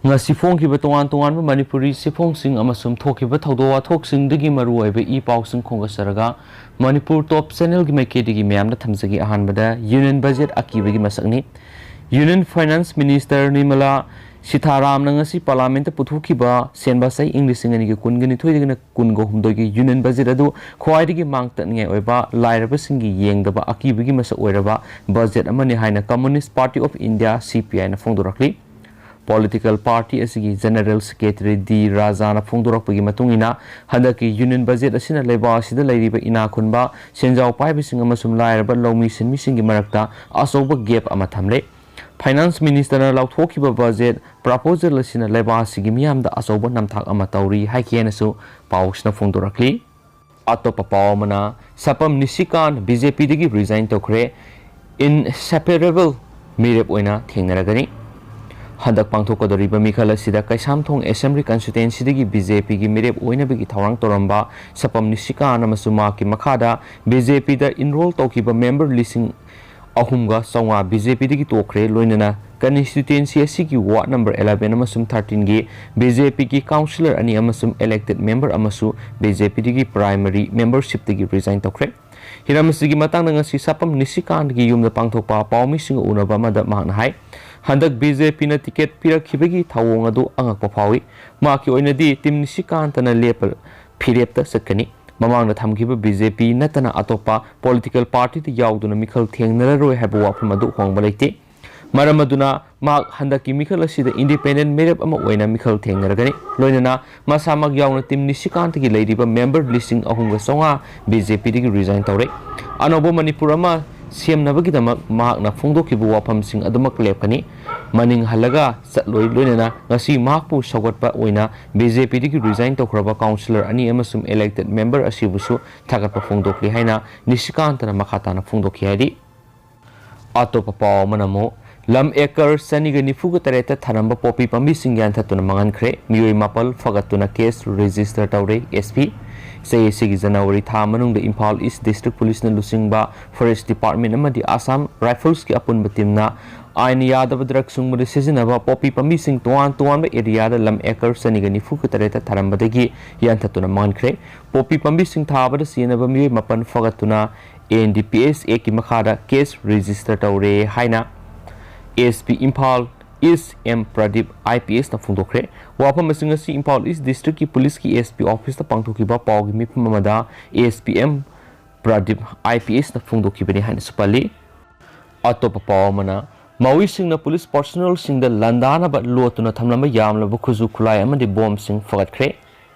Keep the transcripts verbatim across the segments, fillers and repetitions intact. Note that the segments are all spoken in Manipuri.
ꯉꯁꯤ ꯐꯣꯡꯈꯤꯕ ꯇꯣꯉꯥꯟ ꯇꯣꯉꯥꯟꯕ ꯃꯅꯤꯄꯨꯔꯤ ꯆꯦꯐꯣꯡꯁꯤꯡ ꯑꯃꯁꯨꯡ ꯊꯣꯛꯈꯤꯕ ꯊꯧꯗꯣꯛ ꯋꯥꯊꯣꯛꯁꯤꯡꯗꯒꯤ ꯃꯔꯨꯑꯣꯏꯕ ꯏ ꯄꯥꯎꯁꯤꯡ ꯈꯣꯝꯒꯠꯆꯔꯒ, ꯃꯅꯤꯄꯨꯔ ꯇꯣꯞ ꯆꯦꯅꯦꯜꯒꯤ ꯃꯥꯏꯀꯩꯗꯒꯤ ꯃꯌꯥꯝꯗ ꯊꯝꯖꯒꯦ꯫ ꯑꯍꯥꯟꯕꯗ ꯌꯨꯅꯤꯌꯟ ꯕꯖꯦꯠ ꯑꯀꯤꯕꯒꯤ ꯃꯁꯛꯅꯤ꯫ ꯌꯨꯅꯤꯌꯟ ꯐꯥꯏꯅꯥꯟꯁ ꯃꯤꯅꯤꯁꯇꯔ ꯅꯤꯔꯃꯂꯥ ꯁꯤꯊꯥꯔꯥꯝꯅ ꯉꯁꯤ ꯄꯥꯔꯂꯥꯃꯦꯟꯠꯇ ꯄꯨꯊꯣꯛꯈꯤꯕ ꯁꯦꯟꯕꯥ ꯆꯍꯤ ꯏꯪ ꯂꯤꯁꯤꯡ ꯑꯅꯤꯒ ꯀꯨꯟꯒ ꯅꯤꯊꯣꯏꯗꯒꯤꯅ ꯀꯨꯟꯒ ꯍꯨꯝꯗꯣꯏꯒꯤ ꯌꯨꯅꯤꯌꯟ ꯕꯖꯦꯠ ꯑꯗꯨ ꯈ꯭ꯋꯥꯏꯗꯒꯤ ꯃꯥꯡ ꯇꯠꯅꯤꯡꯉꯥꯏ ꯑꯣꯏꯕ, ꯂꯥꯏꯔꯕꯁꯤꯡꯒꯤ ꯌꯦꯡꯗꯕ ꯑꯀꯤꯕꯒꯤ ꯃꯁꯛ ꯑꯣꯏꯔꯕ ꯕꯖꯦꯠ ꯑꯃꯅꯤ ꯍꯥꯏꯅ Communist Party of India, C P I ꯅ ꯐꯣꯡꯗꯣꯔꯛꯂꯤ꯫ ꯄꯣꯂꯤꯇꯤꯀꯦꯜ ꯄꯥꯔꯇꯤ ꯑꯁꯤꯒꯤ ꯖꯦꯅꯔꯦꯜ ꯁꯦꯀ꯭ꯔꯦꯇꯔꯤ ꯗꯤ ꯔꯥꯖꯥꯅ ꯐꯣꯡꯗꯣꯔꯛꯄꯒꯤ ꯃꯇꯨꯡ ꯏꯟꯅ, ꯍꯟꯗꯛꯀꯤ ꯌꯨꯅꯤꯌꯟ ꯕꯖꯦꯠ ꯑꯁꯤꯅ ꯂꯩꯕꯥꯛ ꯑꯁꯤꯗ ꯂꯩꯔꯤꯕ ꯏꯅꯥꯛ ꯈꯨꯟꯕ, ꯁꯦꯟꯖꯥꯎ ꯄꯥꯏꯕꯁꯤꯡ ꯑꯃꯁꯨꯡ ꯂꯥꯏꯔꯕ ꯂꯧꯃꯤ ꯁꯤꯟꯃꯤꯁꯤꯡꯒꯤ ꯃꯔꯛꯇ ꯑꯆꯧꯕ ꯒꯦꯞ ꯑꯃ ꯊꯝꯂꯦ꯫ ꯐꯥꯏꯅꯥꯟꯁ ꯃꯤꯅꯤꯁꯇꯔꯅ ꯂꯥꯎꯊꯣꯛꯈꯤꯕ ꯕꯖꯦꯠ ꯄ꯭ꯔꯄꯣꯖꯦꯜ ꯑꯁꯤꯅ ꯂꯩꯕꯥꯛ ꯑꯁꯤꯒꯤ ꯃꯤꯌꯥꯝꯗ ꯑꯆꯧꯕ ꯅꯝꯊꯥꯛ ꯑꯃ ꯇꯧꯔꯤ ꯍꯥꯏꯈꯤ ꯍꯥꯏꯅꯁꯨ ꯄꯥꯎꯁꯤꯅ ꯐꯣꯡꯗꯣꯔꯛꯂꯤ꯫ ꯑꯇꯣꯞꯄ ꯄꯥꯎ ꯑꯃꯅ, ꯁꯄꯝ ꯅꯤꯁꯤꯀꯥꯟ B J P ꯗꯒꯤ resign ꯇꯧꯈ꯭ꯔꯦ, inseparable ꯃꯤꯔꯦꯞ ꯑꯣꯏꯅ ꯊꯦꯡꯅꯔꯒꯅꯤ꯫ ꯍꯟꯗꯛ ꯄꯥꯡꯊꯣꯛꯀꯗꯧꯔꯤꯕ ꯃꯤꯈꯜ ꯑꯁꯤꯗ ꯀꯩꯁꯥꯝꯊꯣꯡ Assembly Constituency ꯗꯒꯤ B J P ꯒꯤ ꯃꯤꯔꯦꯞ ꯑꯣꯏꯅꯕꯒꯤ ꯊꯧꯔꯥꯡ ꯇꯧꯔꯝꯕ ꯁꯄꯝ ꯅꯤꯁꯤꯀꯥꯟ ꯑꯃꯁꯨꯡ ꯃꯍꯥꯛꯀꯤ ꯃꯈꯥꯗ B J P ꯗ enroll ꯇꯧꯈꯤꯕ member ꯂꯤꯁꯤꯡ ꯑꯍꯨꯝꯒ ꯆꯥꯝꯃꯉꯥ B J P ꯗꯒꯤ ꯇꯣꯛꯈ꯭ꯔꯦ, ꯂꯣꯏꯅꯅ constituency ꯑꯁꯤꯒꯤ ward number eleven ꯑꯃꯁꯨꯡ thirteen ꯒꯤ B J P ꯒꯤ councillor ꯑꯅꯤ ꯑꯃꯁꯨꯡ elected member ꯑꯃꯁꯨ B J P ꯗꯒꯤ primary membership ꯇꯒꯤ resign ꯇꯧꯈ꯭ꯔꯦ꯫ ꯍꯤꯔꯝ ꯑꯁꯤꯒꯤ ꯃꯇꯥꯡꯗ ꯉꯁꯤ ꯁꯄꯝ ꯅꯤꯁꯤꯀꯥꯟꯒꯤ ꯌꯨꯝꯗ ꯄꯥꯡꯊꯣꯛꯄ ꯄꯥꯎꯃꯤꯁꯤꯡꯒ ꯎꯅꯕ ꯑꯃꯗ ꯃꯍꯥꯛꯅ ꯍꯥꯏ, ꯍꯟꯗꯛ B J P ꯅ ticket ꯄꯤꯔꯛꯈꯤꯕꯒꯤ ꯊꯧꯑꯣꯡ ꯑꯗꯨ ꯑꯉꯛꯄ ꯐꯥꯎꯏ꯫ ꯃꯍꯥꯛꯀꯤ ꯑꯣꯏꯅꯗꯤ team ꯅꯤꯁꯤꯀꯥꯟꯇꯅ ꯂꯦꯞꯄ ꯐꯤꯔꯦꯞꯇ ꯆꯠꯀꯅꯤ꯫ ꯃꯃꯥꯡꯗ ꯊꯝꯈꯤꯕ B J P ꯅꯠꯇꯅ ꯑꯇꯣꯞꯄ political party ꯗ ꯌꯥꯎꯗꯨꯅ ꯃꯤꯈꯜ ꯊꯦꯡꯅꯔꯔꯣꯏ ꯍꯥꯏꯕ ꯋꯥꯐꯝ ꯑꯗꯨ ꯍꯣꯡꯕ ꯂꯩꯇꯦ꯫ ꯃꯔꯝ ꯑꯗꯨꯅ ꯃꯍꯥꯛ ꯍꯟꯗꯛꯀꯤ ꯃꯤꯈꯜ ꯑꯁꯤꯗ independent ꯃꯤꯔꯦꯞ ꯑꯃ ꯑꯣꯏꯅ ꯃꯤꯈꯜ ꯊꯦꯡꯅꯔꯒꯅꯤ꯫ ꯂꯣꯏꯅꯅ ꯃꯁꯥꯃꯛ ꯌꯥꯎꯅ team ꯅꯤꯁꯤꯀꯥꯟꯇꯒꯤ ꯂꯩꯔꯤꯕ member ꯂꯤꯁꯤꯡ ꯑꯍꯨꯝꯒ ꯆꯥꯝꯃꯉꯥ B J P ꯗꯒꯤ resign ꯇꯧꯔꯦ꯫ ꯑꯅꯧꯕ ꯃꯅꯤꯄꯨꯔ ꯑꯃ ꯁꯦꯝꯅꯕꯒꯤꯗꯃꯛ ꯃꯍꯥꯛꯅ ꯐꯣꯡꯗꯣꯛꯈꯤꯕ ꯋꯥꯐꯝꯁꯤꯡ ꯑꯗꯨꯃꯛ ꯂꯦꯞꯀꯅꯤ꯫ ꯃꯅꯤꯡ ꯍꯜꯂꯒ ꯆꯠꯂꯣꯏ, ꯂꯣꯏꯅꯅ ꯉꯁꯤ ꯃꯍꯥꯛꯄꯨ ꯁꯧꯒꯠꯄ ꯑꯣꯏꯅ B J P ꯗꯒꯤ resign ꯇꯧꯈ꯭ꯔꯕ councillor ꯑꯅꯤ ꯑꯃꯁꯨꯡ elected member ꯑꯁꯤꯕꯨꯁꯨ ꯊꯥꯒꯠꯄ ꯐꯣꯡꯗꯣꯛꯂꯤ ꯍꯥꯏꯅ ꯅꯤꯁꯤꯀꯥꯟꯇꯅ ꯃꯈꯥ ꯇꯥꯅ ꯐꯣꯡꯗꯣꯛꯈꯤ ꯍꯥꯏꯔꯤ꯫ ꯑꯇꯣꯞꯄ ꯄꯥꯎ ꯑꯃꯅ ꯑꯃꯨꯛ, ꯂꯝ acre ꯆꯅꯤꯒ ꯅꯤꯐꯨꯒ ꯇꯔꯦꯠꯇ ꯊꯥꯔꯝꯕ ꯄꯣꯄꯤ ꯄꯥꯝꯕꯤꯁꯤꯡ ꯌꯥꯟꯊꯠꯇꯨꯅ ꯃꯥꯡꯍꯟꯈ꯭ꯔꯦ꯫ ꯃꯤꯑꯣꯏ ꯃꯥꯄꯜ ꯐꯒꯠꯇꯨꯅ case register ꯇꯧꯔꯦ S P꯫ ꯆꯍꯤ ꯑꯁꯤꯒꯤ ꯖꯅꯋꯥꯔꯤ ꯊꯥ ꯃꯅꯨꯡꯗ ꯏꯝꯐꯥꯜ East District Police ꯅ ꯂꯨꯆꯤꯡꯕ Forest Department ꯑꯃꯗꯤ Assam Rifles ꯀꯤ ꯑꯄꯨꯟꯕ team ꯅ ꯑꯥꯏꯟ ꯌꯥꯗꯕ ꯗ꯭ꯔꯒ ꯁꯨꯡꯕꯗ ꯁꯤꯖꯤꯟꯅꯕ ꯄꯣꯄꯤ ꯄꯥꯝꯕꯤꯁꯤꯡ ꯇꯣꯉꯥꯟ ꯇꯣꯉꯥꯟꯕ ꯑꯦꯔꯤꯌꯥꯗ ꯂꯝ ꯑꯦꯀꯔ ꯆꯅꯤꯒ ꯅꯤꯐꯨꯒ ꯇꯔꯦꯠꯇ ꯊꯥꯔꯝꯕꯗꯒꯤ ꯌꯥꯟꯊꯠꯇꯨꯅ ꯃꯥꯡꯈ꯭ꯔꯦ꯫ ꯄꯣꯄꯤ ꯄꯥꯝꯕꯤꯁꯤꯡ ꯊꯥꯕꯗ ꯁꯤꯖꯤꯟꯅꯕ ꯃꯤꯑꯣꯏ ꯃꯥꯄꯟ ꯐꯒꯠꯇꯨꯅ ꯑꯦꯟ ꯗꯤ ꯄꯤ ꯑꯦꯁ ꯑꯦꯛꯀꯤ ꯃꯈꯥꯗ ꯀꯦꯁ ꯔꯦꯖꯤꯁꯇꯔ ꯇꯧꯔꯦ ꯍꯥꯏꯅ S P Imphal East M Pradeep I P ꯑꯦꯁꯅ ꯐꯣꯡꯗꯣꯛꯈ꯭ꯔꯦ꯫ ꯋꯥꯐꯝ ꯑꯁꯤꯡ ꯑꯁꯤ ꯏꯝꯐꯥꯜ ꯏꯁ ꯗꯤꯁꯇ꯭ꯔꯤꯛꯀꯤ ꯄꯨꯂꯤꯁꯀꯤ ꯑꯦꯁ ꯄꯤ ꯑꯣꯐꯤꯁꯇ ꯄꯥꯡꯊꯣꯛꯈꯤꯕ ꯄꯥꯎꯒꯤ ꯃꯤꯐꯝ ꯑꯃꯗ S P M Pradeep I P ꯑꯦꯁꯅ ꯐꯣꯡꯗꯣꯛꯈꯤꯕꯅꯤ ꯍꯥꯏꯅꯁꯨ ꯄꯜꯂꯤ꯫ ꯑꯇꯣꯞꯄ ꯄꯥꯎ ꯑꯃꯅ, ꯃꯥꯋꯤꯁꯁꯤꯡꯅ ꯄꯨꯂꯤꯁ ꯄꯔꯁꯣꯅꯦꯜꯁꯤꯡꯗ ꯂꯥꯟꯗꯥꯅꯕ ꯂꯣꯠꯇꯨꯅ ꯊꯝꯂꯝꯕ ꯌꯥꯝꯂꯕ ꯈꯨꯠꯁꯨ ꯈꯨꯠꯂꯥꯏ ꯑꯃꯗꯤ ꯕꯣꯝꯁꯤꯡ ꯐꯒꯠꯈ꯭ꯔꯦ꯫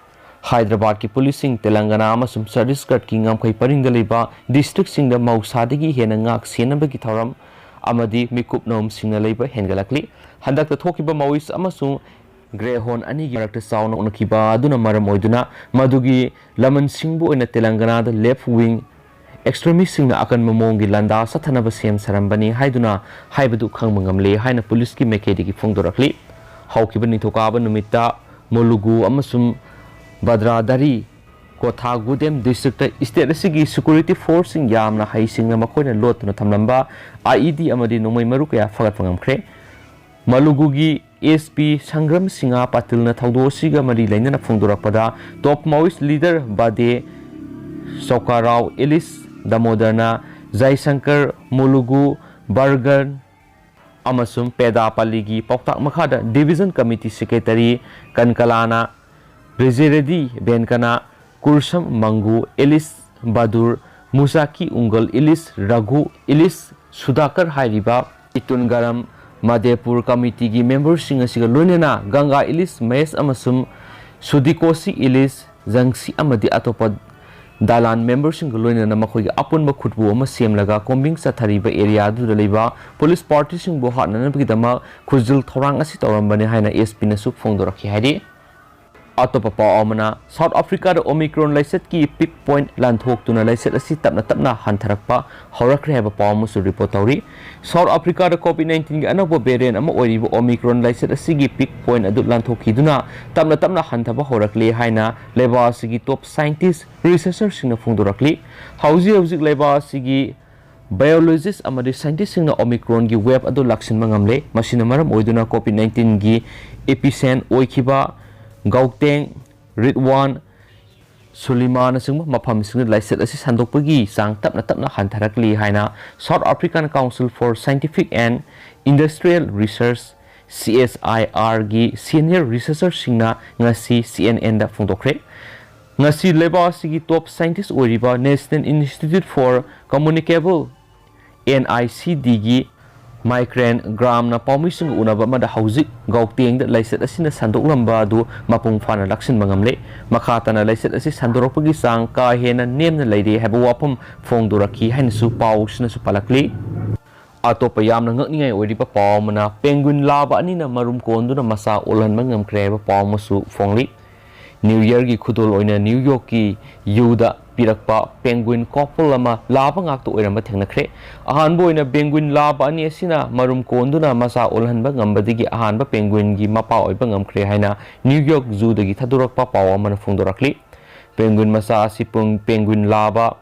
ꯍꯥꯏꯗ꯭ꯔꯕꯥꯗꯀꯤ ꯄꯨꯂꯤꯁꯁꯤꯡ ꯇꯦꯂꯪꯒꯅꯥ ꯑꯃꯁꯨꯡ ꯆꯇꯤꯁꯒꯔꯗꯀꯤ ꯉꯝꯈꯩ ꯄꯔꯤꯡꯗ ꯂꯩꯕ ꯗꯤꯁꯇ꯭ꯔꯤꯛꯁꯤꯡꯗ ꯃꯍꯧꯁꯥꯗꯒꯤ ꯍꯦꯟꯅ ꯉꯥꯛ ꯁꯦꯟꯅꯕꯒꯤ ꯊꯧꯔꯝ ꯑꯃꯗꯤ ꯃꯤꯀꯨꯞ ꯅꯣꯝꯁꯤꯡꯅ ꯂꯩꯕ ꯍꯦꯟꯒꯠꯂꯛꯂꯤ꯫ ꯍꯟꯗꯛꯇ ꯊꯣꯛꯈꯤꯕ ꯃꯥꯋꯤꯁ ꯑꯃꯁꯨꯡ ꯒ꯭ꯔꯦꯍꯣꯟ ꯑꯅꯤꯒꯤ ꯃꯔꯛꯇ ꯆꯥꯎꯅ ꯑꯣꯛꯅꯈꯤꯕ ꯑꯗꯨꯅ ꯃꯔꯝ ꯑꯣꯏꯗꯨꯅ ꯃꯗꯨꯒꯤ ꯂꯃꯟꯁꯤꯡꯕꯨ ꯑꯣꯏꯅ ꯇꯦꯂꯪꯒꯅꯥꯗ ꯂꯦꯐ ꯋꯤꯡ ꯑꯦꯛꯁꯇ꯭ꯔꯤꯃꯤꯁꯁꯤꯡꯅ ꯑꯀꯟꯕ ꯃꯑꯣꯡꯒꯤ ꯂꯥꯟꯗꯥ ꯆꯠꯊꯅꯕ ꯁꯦꯝ ꯁꯥꯔꯝꯕꯅꯤ ꯍꯥꯏꯗꯨꯅ ꯍꯥꯏꯕꯗꯨ ꯈꯪꯕ ꯉꯝꯂꯦ ꯍꯥꯏꯅ ꯄꯨꯂꯤꯁꯀꯤ ꯃꯥꯏꯀꯩꯗꯒꯤ ꯐꯣꯡꯗꯣꯔꯛꯂꯤ꯫ ꯍꯧꯈꯤꯕ ꯅꯤꯡꯊꯧꯀꯥꯕ ꯅꯨꯃꯤꯠꯇ ꯃꯨꯂꯨꯒꯨ ꯑꯃꯁꯨꯡ ꯕꯗ꯭ꯔꯥꯗꯥꯔꯤ ꯀꯣꯊꯥꯒꯨꯗꯦꯝ ꯗꯤꯁꯇ꯭ꯔꯤꯛꯇ ꯁ꯭ꯇꯦꯠ ꯑꯁꯤꯒꯤ ꯁꯦꯀ꯭ꯌꯨꯔꯤꯇꯤ ꯐꯣꯔꯁꯁꯤꯡ ꯌꯥꯝꯅ ꯍꯩꯁꯤꯡꯅ ꯃꯈꯣꯏꯅ ꯂꯣꯠꯇꯨꯅ ꯊꯝꯂꯝꯕ ꯑꯥꯏ ꯏ ꯗꯤ ꯑꯃꯗꯤ ꯅꯣꯡꯃꯩ ꯃꯔꯨ ꯀꯌꯥ ꯐꯒꯠꯄ ꯉꯝꯈ꯭ꯔꯦ꯫ ꯃꯂꯨꯒꯨꯒꯤ ꯑꯦꯁ ꯄꯤ ꯁꯪꯒ꯭ꯔꯝ ꯁꯤꯡꯍ ꯄꯥꯇꯤꯜꯅ ꯊꯧꯗꯣꯛ ꯑꯁꯤꯒ ꯃꯔꯤ ꯂꯩꯅꯅ ꯐꯣꯡꯗꯣꯔꯛꯄꯗ, ꯇꯣꯞ ꯃꯥꯋꯤꯁ ꯂꯤꯗꯔ ꯕꯥꯗꯦ ꯆꯧꯀꯥꯔꯥꯎ ꯏꯂꯤꯁ ꯗꯥꯃꯣꯗꯔꯅ ꯖꯥꯏꯁꯪꯀꯔ ꯃꯨꯂꯨꯒꯨ ꯕꯔꯒꯟ ꯑꯃꯁꯨꯡ ꯄꯦꯗꯥꯄꯜꯂꯤꯒꯤ ꯄꯥꯎꯇꯥꯛ ꯃꯈꯥꯗ ꯗꯤꯚꯤꯖꯟ ꯀꯃꯤꯇꯤ ꯁꯦꯀ꯭ꯔꯦꯇꯔꯤ ꯀꯟꯀꯂꯥꯅ ꯕ꯭ꯔꯤꯖꯦꯔꯦꯗꯤ ꯕꯦꯟꯀꯅ, ꯀꯨꯔꯁꯝ ꯃꯪꯒꯨ, ꯏꯂꯤꯁ ꯕꯥꯗꯨꯔ, ꯃꯨꯁꯥꯀꯤ ꯎꯪꯒꯜ ꯏꯂꯤꯁ ꯔꯘꯨ, ꯏꯂꯤꯁ ꯁꯨꯙꯥꯀꯔ ꯍꯥꯏꯔꯤꯕ ꯏꯇꯨꯟꯒꯔꯝ ꯃꯗꯦꯄꯨꯔ ꯀꯃꯤꯇꯤꯒꯤ ꯃꯦꯝꯕꯔꯁꯤꯡ ꯑꯁꯤꯒ ꯂꯣꯏꯅꯅ ꯒꯪꯒꯥ ꯏꯂꯤꯁ ꯃꯍꯦꯁ ꯑꯃꯁꯨꯡ ꯁꯨꯗꯤꯀꯣꯁꯤ ꯏꯂꯤꯁ ꯖꯪꯁꯤ ꯑꯃꯗꯤ ꯑꯇꯣꯞꯄ ꯗꯂꯥꯟ ꯃꯦꯝꯕꯔꯁꯤꯡꯒ ꯂꯣꯏꯅꯅ ꯃꯈꯣꯏꯒꯤ ꯑꯄꯨꯟꯕ ꯈꯨꯠꯄꯨ ꯑꯃ ꯁꯦꯝꯂꯒ ꯀꯣꯝꯕꯤꯡ ꯆꯠꯊꯔꯤꯕ ꯑꯦꯔꯤꯌꯥ ꯑꯗꯨꯗ ꯂꯩꯕ ꯄꯨꯂꯤꯁ ꯄꯥꯔꯇꯤꯁꯤꯡꯕꯨ ꯍꯥꯠꯅꯅꯕꯒꯤꯗꯃꯛ ꯈꯨꯖꯤꯜ ꯊꯧꯔꯥꯡ ꯑꯁꯤ ꯇꯧꯔꯝꯕꯅꯤ ꯍꯥꯏꯅ ꯑꯦꯁ ꯄꯤꯅꯁꯨ ꯐꯣꯡꯗꯣꯔꯛꯈꯤ ꯍꯥꯏꯔꯤ꯫ ꯑꯇꯣꯞꯄ ꯄꯥꯎ ꯑꯃꯅ, ꯁꯥꯎꯠ ꯑꯐ꯭ꯔꯤꯀꯥꯗ ꯑꯣꯃꯤꯀ꯭ꯔꯣꯟ ꯂꯥꯏꯆꯠꯀꯤ ꯄꯤꯛ ꯄꯣꯏꯟꯠ ꯂꯥꯟꯊꯣꯛꯇꯨꯅ ꯂꯥꯏꯆꯠ ꯑꯁꯤ ꯇꯞꯅ ꯇꯞꯅ ꯍꯟꯊꯔꯛꯄ ꯍꯧꯔꯛꯈ꯭ꯔꯦ ꯍꯥꯏꯕ ꯄꯥꯎ ꯑꯃꯁꯨ ꯔꯤꯄꯣꯔꯠ ꯇꯧꯔꯤ꯫ ꯁꯥꯎꯠ ꯑꯐ꯭ꯔꯤꯀꯥꯗ ꯀꯣꯚꯤꯗ ꯅꯥꯏꯟꯇꯤꯟꯒꯤ ꯑꯅꯧꯕ ꯚꯦꯔꯤꯌꯦꯟꯠ ꯑꯃ ꯑꯣꯏꯔꯤꯕ ꯑꯣꯃꯤꯀ꯭ꯔꯣꯟ ꯂꯥꯏꯆꯠ ꯑꯁꯤꯒꯤ ꯄꯤꯛ ꯄꯣꯏꯟꯠ ꯑꯗꯨ ꯂꯥꯟꯊꯣꯛꯈꯤꯗꯨꯅ ꯇꯞꯅ ꯇꯞꯅ ꯍꯟꯊꯕ ꯍꯧꯔꯛꯂꯦ ꯍꯥꯏꯅ ꯂꯩꯕꯥꯛ ꯑꯁꯤꯒꯤ ꯇꯣꯞ ꯁꯥꯏꯟꯇꯤꯁ, ꯔꯤꯁꯔꯆꯔꯁꯤꯡꯅ ꯐꯣꯡꯗꯣꯔꯛꯂꯤ꯫ ꯍꯧꯖꯤꯛ ꯍꯧꯖꯤꯛ ꯂꯩꯕꯥꯛ ꯑꯁꯤꯒꯤ Biologist ꯑꯃꯗꯤ scientistꯁꯤꯡꯅ Omicronꯒꯤ wave ꯑꯗꯨ ꯂꯥꯛꯁꯤꯟꯕ ꯉꯝꯂꯦ꯫ ꯃꯁꯤꯅ ꯃꯔꯝ ꯑꯣꯏꯗꯨꯅ COVID nineteenꯒꯤ epicenter ꯑꯣꯏꯈꯤꯕ ꯒꯥꯎꯇꯦꯡ, ꯔꯤꯠꯋꯥꯟ, ꯁꯨꯂꯤꯃꯥꯅꯆꯤꯡꯕ ꯃꯐꯝꯁꯤꯡꯗ ꯂꯥꯏꯆꯠ ꯑꯁꯤ ꯁꯟꯗꯣꯛꯄꯒꯤ ꯆꯥꯡ ꯇꯞꯅ ꯇꯞꯅ ꯍꯟꯊꯔꯛꯂꯤ ꯍꯥꯏꯅ South African Council for Scientific and Industrial Research, CSIRꯒꯤ senior researcherꯁꯤꯡꯅ ꯉꯁꯤ CNNꯗ ꯐꯣꯡꯗꯣꯛꯈ꯭ꯔꯦ꯫ ꯉꯁꯤ ꯂꯩꯕꯥꯛ ꯑꯁꯤꯒꯤ top scientist ꯑꯣꯏꯔꯤꯕ National Institute for Communicable, NICDꯒꯤ Michael Grahamꯅ ꯄꯥꯎꯃꯤꯁꯤꯡꯒ ꯎꯅꯕ ꯑꯃꯗ ꯍꯧꯖꯤꯛ ꯒꯥꯎꯇꯦꯡꯗ ꯂꯥꯏꯆꯠ ꯑꯁꯤꯅ ꯁꯟꯗꯣꯛꯂꯝꯕ ꯑꯗꯨ ꯃꯄꯨꯡ ꯐꯥꯅ ꯂꯥꯛꯁꯤꯟꯕ ꯉꯝꯂꯦ꯫ ꯃꯈꯥ ꯇꯥꯅ ꯂꯥꯏꯆꯠ ꯑꯁꯤ ꯁꯟꯗꯣꯔꯛꯄꯒꯤ ꯆꯥꯡ ꯀꯥ ꯍꯦꯟꯅ ꯅꯦꯝꯅ ꯂꯩꯔꯦ ꯍꯥꯏꯕ ꯋꯥꯐꯝ ꯐꯣꯡꯗꯣꯔꯛꯈꯤ ꯍꯥꯏꯅꯁꯨ ꯄꯥꯎꯁꯤꯅꯁꯨ ꯄꯥꯜꯂꯛꯂꯤ꯫ ꯑꯇꯣꯞꯄ ꯌꯥꯝꯅ ꯉꯛꯅꯤꯡꯉꯥꯏ ꯑꯣꯏꯔꯤꯕ ꯄꯥꯎ ꯑꯃꯅ, penguin ꯂꯥꯕ ꯑꯅꯤꯅ ꯃꯔꯨꯝ ꯀꯣꯟꯗꯨꯅ ꯃꯆꯥ ꯑꯣꯜꯍꯟꯕ ꯉꯝꯈ꯭ꯔꯦ ꯍꯥꯏꯕ ꯄꯥꯎ ꯑꯃꯁꯨ ꯐꯣꯡꯂꯤ꯫ New Yearꯒꯤ ꯈꯨꯗꯣꯜ ꯑꯣꯏꯅ New Yorkꯀꯤ zooꯗ ꯄꯤꯔꯛꯄ penguin couple ꯑꯃ ꯂꯥꯕ ꯉꯥꯛꯇ ꯑꯣꯏꯔꯝꯕ ꯊꯦꯡꯅꯈ꯭ꯔꯦ꯫ ꯑꯍꯥꯟꯕ ꯑꯣꯏꯅ penguin ꯂꯥꯕ ꯑꯅꯤ ꯑꯁꯤꯅ ꯃꯔꯨꯝ ꯀꯣꯟꯗꯨꯅ ꯃꯆꯥ ꯑꯣꯜꯍꯟꯕ ꯉꯝꯕꯗꯒꯤ ꯑꯍꯥꯟꯕ penguinꯒꯤ ꯃꯄꯥ ꯑꯣꯏꯕ ꯉꯝꯈ꯭ꯔꯦ ꯍꯥꯏꯅ New York zooꯗꯒꯤ ꯊꯥꯗꯣꯔꯛꯄ ꯄꯥꯎ ꯑꯃꯅ ꯐꯣꯡꯗꯣꯔꯛꯂꯤ꯫ Penguin ꯃꯆꯥ ꯑꯁꯤ ꯄꯨꯡ-, penguin ꯂꯥꯕ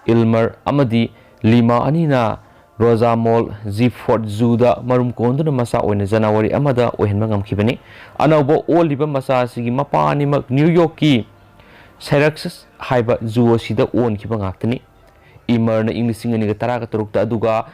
Elmer ꯑꯃꯗꯤ Lima ꯑꯅꯤꯅ Rosamond Gifford zooꯗ ꯃꯔꯨꯝ ꯀꯣꯟꯗꯨꯅ ꯃꯆꯥ ꯑꯣꯏꯅ January ꯑꯃꯗ ꯑꯣꯏꯍꯟꯕ ꯉꯝꯈꯤꯕꯅꯤ꯫ ꯑꯅꯧꯕ ꯑꯣꯜꯂꯤꯕ ꯃꯆꯥ ꯑꯁꯤꯒꯤ ꯃꯄꯥ ꯑꯅꯤꯃꯛ New Yorkꯀꯤ Syracuse ꯍꯥꯏꯕ zoo ꯑꯁꯤꯗ ꯑꯣꯟꯈꯤꯕ ꯉꯥꯛꯇꯅꯤ꯫ Elmerꯅ ꯏꯪ ꯂꯤꯁꯤꯡ ꯑꯅꯤꯒ ꯇꯔꯥꯒ ꯇꯔꯨꯛꯇ, ꯑꯗꯨꯒ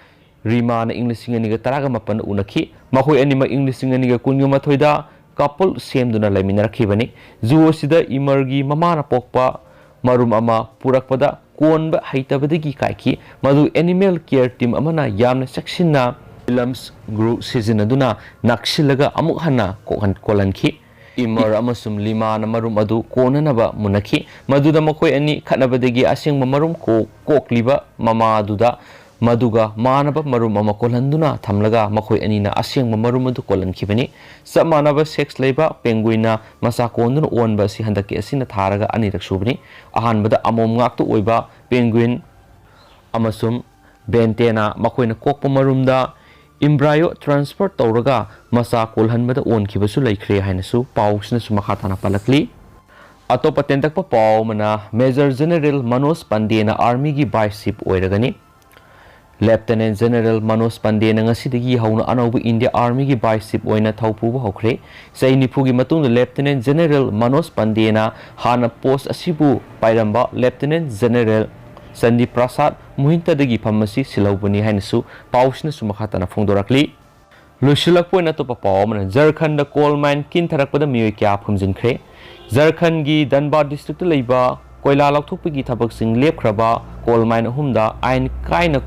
Limaꯅ ꯏꯪ ꯂꯤꯁꯤꯡ ꯑꯅꯤꯒ ꯇꯔꯥꯒ ꯃꯥꯄꯟꯗ ꯎꯅꯈꯤ꯫ ꯃꯈꯣꯏ ꯑꯅꯤꯃꯛ ꯏꯪ ꯂꯤꯁꯤꯡ ꯑꯅꯤꯒ ꯀꯨꯟꯒ ꯃꯥꯊꯣꯏꯗ couple ꯁꯦꯝꯗꯨꯅ ꯂꯩꯃꯤꯟꯅꯔꯛꯈꯤꯕꯅꯤ꯫ Zoo ꯑꯁꯤꯗ Elmerꯒꯤ ꯃꯃꯥꯅ ꯄꯣꯛꯄ ꯃꯔꯨꯝ ꯑꯃ ꯄꯨꯔꯛꯄꯗ ꯀꯣꯟꯕ ꯍꯩꯇꯕꯗꯒꯤ ꯀꯥꯏꯈꯤ꯫ ꯃꯗꯨ animal care team ꯑꯃꯅ ꯌꯥꯝꯅ ꯆꯦꯛꯁꯤꯟꯅ Williamsburg ꯁꯤꯖꯤꯟꯅꯗꯨꯅ ꯅꯛꯁꯤꯜꯂꯒ ꯑꯃꯨꯛ ꯍꯟꯅ ꯀꯣꯛꯍꯟ-, ꯀꯣꯜꯍꯟꯈꯤ꯫ Elmer ꯑꯃꯁꯨꯡ Limaꯅ ꯃꯔꯨꯝ ꯑꯗꯨ ꯀꯣꯟꯅꯅꯕ ꯃꯨꯟꯅꯈꯤ꯫ ꯃꯗꯨꯗ ꯃꯈꯣꯏ ꯑꯅꯤ ꯈꯠꯅꯕꯗꯒꯤ ꯑꯁꯦꯡꯕ ꯃꯔꯨꯝ ꯀꯣ-, ꯀꯣꯛꯂꯤꯕ ꯃꯃꯥꯗꯨꯗ ꯃꯗꯨꯒ ꯃꯥꯟꯅꯕ ꯃꯔꯨꯝ ꯑꯃ ꯀꯣꯜꯍꯟꯗꯨꯅ ꯊꯝꯂꯒ ꯃꯈꯣꯏ ꯑꯅꯤꯅ ꯑꯁꯦꯡꯕ ꯃꯔꯨꯝ ꯑꯗꯨ ꯀꯣꯜꯍꯟꯈꯤꯕꯅꯤ꯫ ꯆꯞ ꯃꯥꯟꯅꯕ sex ꯂꯩꯕ penguinꯅ ꯃꯆꯥ ꯀꯣꯟꯗꯨꯅ ꯑꯣꯟꯕ ꯑꯁꯤ ꯍꯟꯗꯛꯀꯤ ꯑꯁꯤꯅ ꯊꯥꯔꯒ ꯑꯅꯤꯔꯛ ꯁꯨꯕꯅꯤ꯫ ꯑꯍꯥꯟꯕꯗ ꯑꯃꯣꯝ ꯉꯥꯛꯇ ꯑꯣꯏꯕ penguin ꯑꯃꯁꯨꯡ Bentonꯅ ꯃꯈꯣꯏꯅ ꯀꯣꯛꯄ ꯃꯔꯨꯝꯗ embryo transfer ꯇꯧꯔꯒ ꯃꯆꯥ ꯀꯣꯜꯍꯟꯕꯗ ꯑꯣꯟꯈꯤꯕꯁꯨ ꯂꯩꯈ꯭ꯔꯦ ꯍꯥꯏꯅꯁꯨ ꯄꯥꯎꯁꯤꯅꯁꯨ ꯃꯈꯥ ꯇꯥꯅ ꯄꯜꯂꯛꯂꯤ꯫ ꯑꯇꯣꯞꯄ ꯇꯦꯟꯇꯛꯄ ꯄꯥꯎ ꯑꯃꯅ, Major General Manoj Pandeyꯅ Armyꯒꯤ Vice Chief ꯑꯣꯏꯔꯒꯅꯤ꯫ ꯂꯦꯐꯇꯤꯅꯦꯟ ꯖꯦꯅꯔꯦꯜ ꯃꯅꯣꯖ ꯄꯟꯗꯦꯅ ꯉꯁꯤꯗꯒꯤ ꯍꯧꯅ ꯑꯅꯧꯕ ꯏꯟꯗꯤꯌꯥ ꯑꯥꯔꯃꯤꯒꯤ ꯚꯥꯏꯁ ꯆꯤꯐ ꯑꯣꯏꯅ ꯊꯧ ꯄꯨꯕ ꯍꯧꯈ꯭ꯔꯦ꯫ ꯆꯍꯤ ꯅꯤꯐꯨꯒꯤ ꯃꯇꯨꯡꯗ ꯂꯦꯐꯇꯤꯅꯦꯟ ꯖꯦꯅꯔꯦꯜ ꯃꯅꯣꯖ ꯄꯟꯗꯦꯅ ꯍꯥꯟꯅ ꯄꯣꯁ ꯑꯁꯤꯕꯨ ꯄꯥꯏꯔꯝꯕ ꯂꯦꯐꯇꯤꯅꯦꯟ ꯖꯦꯅꯔꯦꯜ ꯆꯟꯗꯤ ꯄ꯭ꯔꯁꯥꯗ ꯃꯣꯍꯤꯟꯇꯗꯒꯤ ꯐꯝ ꯑꯁꯤ ꯁꯤꯜꯍꯧꯕꯅꯤ ꯍꯥꯏꯅꯁꯨ ꯄꯥꯎꯁꯤꯅꯁꯨ ꯃꯈꯥ ꯇꯥꯅ ꯐꯣꯡꯗꯣꯔꯛꯂꯤ꯫ ꯂꯣꯏꯁꯤꯜꯂꯛꯄ ꯑꯣꯏꯅ ꯑꯇꯣꯞꯄ ꯄꯥꯎ ꯑꯃꯅ, ꯖꯔꯈꯟꯗ ꯀꯣꯜ ꯃꯥꯏꯟ ꯀꯤꯟꯊꯔꯛꯄꯗ ꯃꯤꯑꯣꯏ ꯀꯌꯥ ꯐꯨꯝꯖꯤꯟꯈ꯭ꯔꯦ꯫ ꯖꯔꯈꯟꯒꯤ ꯙꯟꯕꯥꯗ ꯗꯤꯁꯇ꯭ꯔꯤꯛꯇ ꯂꯩꯕ ꯀꯣꯏꯂꯥ ꯂꯧꯊꯣꯛꯄꯒꯤ ꯊꯕꯛꯁꯤꯡ ꯂꯦꯞꯈ꯭ꯔꯕ ꯀꯣꯜ ꯃꯥꯏꯟ ꯑꯍꯨꯝꯗ ꯑꯥꯏꯟ ꯀꯥꯏꯅ,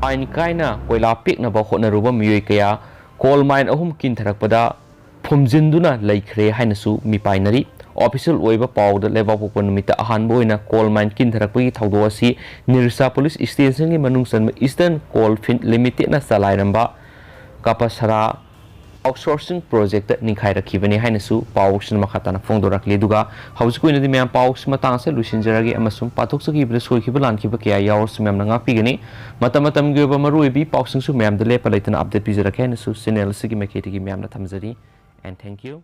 ꯑꯥꯏꯟ ꯀꯥꯏꯅ ꯀꯣꯏꯂꯥ ꯄꯦꯛꯅꯕ ꯍꯣꯠꯅꯔꯨꯕ ꯃꯤꯑꯣꯏ ꯀꯌꯥ ꯀꯣꯜ ꯃꯥꯏꯟ ꯑꯍꯨꯝ ꯀꯤꯟꯊꯔꯛꯄꯗ ꯐꯨꯝꯖꯤꯟꯗꯨꯅ ꯂꯩꯈ꯭ꯔꯦ ꯍꯥꯏꯅꯁꯨ ꯃꯤꯄꯥꯏꯅꯔꯤ꯫ ꯑꯣꯐꯤꯁꯤꯌꯦꯜ ꯑꯣꯏꯕ ꯄꯥꯎꯗ ꯂꯩꯕꯥꯛꯄꯣꯛꯄ ꯅꯨꯃꯤꯠꯇ ꯑꯍꯥꯟꯕ ꯑꯣꯏꯅ ꯀꯣꯜ ꯃꯥꯏꯟ ꯀꯤꯟꯊꯔꯛꯄꯒꯤ ꯊꯧꯗꯣꯛ ꯑꯁꯤ ꯅꯤꯔꯁꯥ ꯄꯨꯂꯤꯁ ꯁ꯭ꯇꯦꯁꯟꯒꯤ ꯃꯅꯨꯡ ꯆꯟꯕ ꯏꯁꯇꯔꯟ ꯀꯣꯜ ꯐꯤꯜꯗ ꯂꯤꯃꯤꯇꯦꯗꯅ ꯆꯂꯥꯏꯔꯝꯕ ꯀꯄꯥꯁꯥꯔꯥ ꯑꯥꯎꯠꯁꯣꯔꯁꯤꯡ ꯄ꯭ꯔꯣꯖꯦꯛꯇ ꯅꯤꯡꯈꯥꯏꯔꯛꯈꯤꯕꯅꯤ ꯍꯥꯏꯅꯁꯨ ꯄꯥꯎꯁꯤꯅ ꯃꯈꯥ ꯇꯥꯅ ꯐꯣꯡꯗꯣꯔꯛꯂꯤ꯫ ꯑꯗꯨꯒ ꯍꯧꯖꯤꯛꯀꯤ ꯑꯣꯏꯅꯗꯤ ꯃꯌꯥꯝ ꯄꯥꯎꯁꯤ ꯃꯇꯥꯡ ꯑꯁꯤꯗ ꯂꯣꯏꯁꯤꯟꯖꯔꯒꯦ ꯑꯃꯁꯨꯡ ꯄꯥꯊꯣꯛꯆꯈꯤꯕꯗ ꯁꯣꯏꯈꯤꯕ ꯂꯥꯟꯈꯤꯕ ꯀꯌꯥ ꯌꯥꯎꯔꯁꯨ ꯃꯌꯥꯝꯅ ꯉꯥꯛꯄꯤꯒꯅꯤ꯫ ꯃꯇꯝ ꯃꯇꯝꯒꯤ ꯑꯣꯏꯕ ꯃꯔꯨꯑꯣꯏꯕ ꯄꯥꯎꯁꯤꯡꯁꯨ ꯃꯌꯥꯝꯗ ꯂꯦꯞꯄ ꯂꯩꯇꯅ ꯑꯞꯗꯦꯠ ꯄꯤꯖꯔꯛꯀꯦ ꯍꯥꯏꯅꯁꯨ ꯆꯦꯅꯦꯜ ꯑꯁꯤꯒꯤ ꯃꯥꯏꯀꯩꯗꯒꯤ ꯃꯌꯥꯝꯅ ꯊꯝꯖꯔꯤ꯫ And thank you.